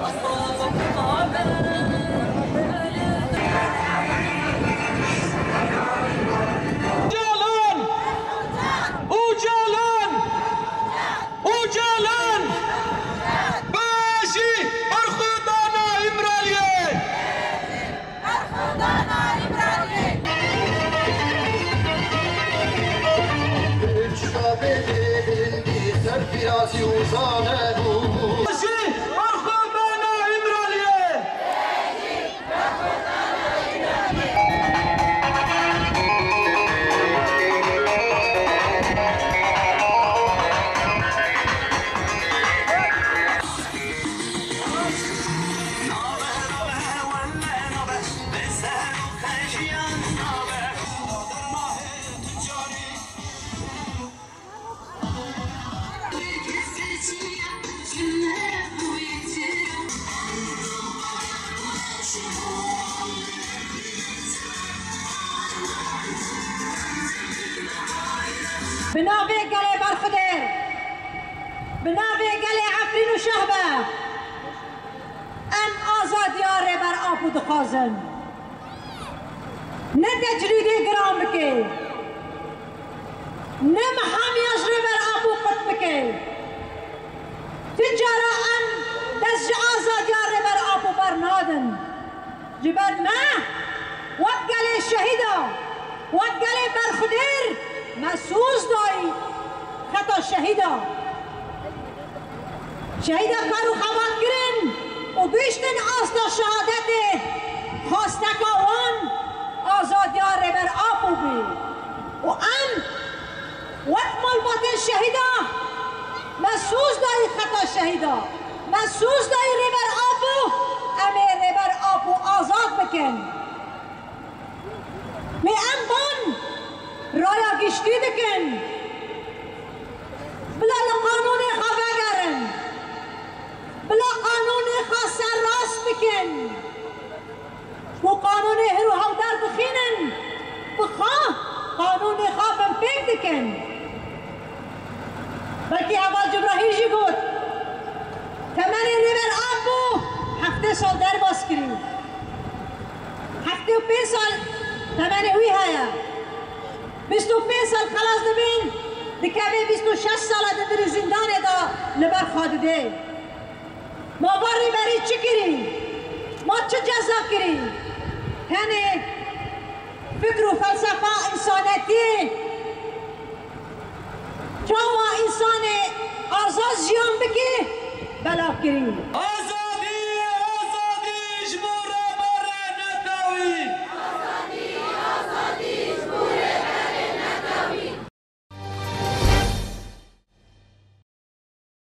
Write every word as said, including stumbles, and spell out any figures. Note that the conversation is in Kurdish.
Ocalan! Ocalan! Ocalan! Bêjî berxwedana Îmraliyê! Berxwedana Îmraliyê! Çiqa bê bilind bî ser pîrazî û zane bû. Bêjî berxwedana Îmraliyê! Bi navê gelê berxwedêr, bi navê gelê Efrîn û Şehbe, em azadiya Rêber Apo dixwazin. Ne tecrîdê giran bike, ne mehamiya ji Rêber Apo qut bike. Ti cara em dest ji azadiya Rêber Apo bernadin. Ji ber me, wek gelê şehîda, wek gelê berxwedêr, me soz dayî xeta şehîda. Şehîda kar û xebat kirin û gihiştin asta şehadetê, xwasteka wan azadiya Rêber Apo bû. Û em wek malbatên şehîda, me soz dayî xeta şehîda, me soz dayî Rêber Apo, em ê Rêber Apo azad bikin. Lê em van raya giştî dikin. Bila li qanûnê xwe vegerin. Bila qanûnê xwe serrast bikin. Ku qanûnê hir û hev derdixînin, bi xwe qanûnê xwe binpêk dikin. Belkî heval Cibrahîl jî got, temenê Rêber Apo heftê sal derbas kirî. Heftê û pênc sal temenê wî heye. Bîst û pênc sal xelas dibin, dikeve bîst û şeş sala di dirî zîndanê de li ber xwe didê. Ma va Rêberî çi kirî? Ma çi ceza kirî? Tenê fikr û felsefa însanetiyê, çawa însanê azad jiyan bike, belav kirî.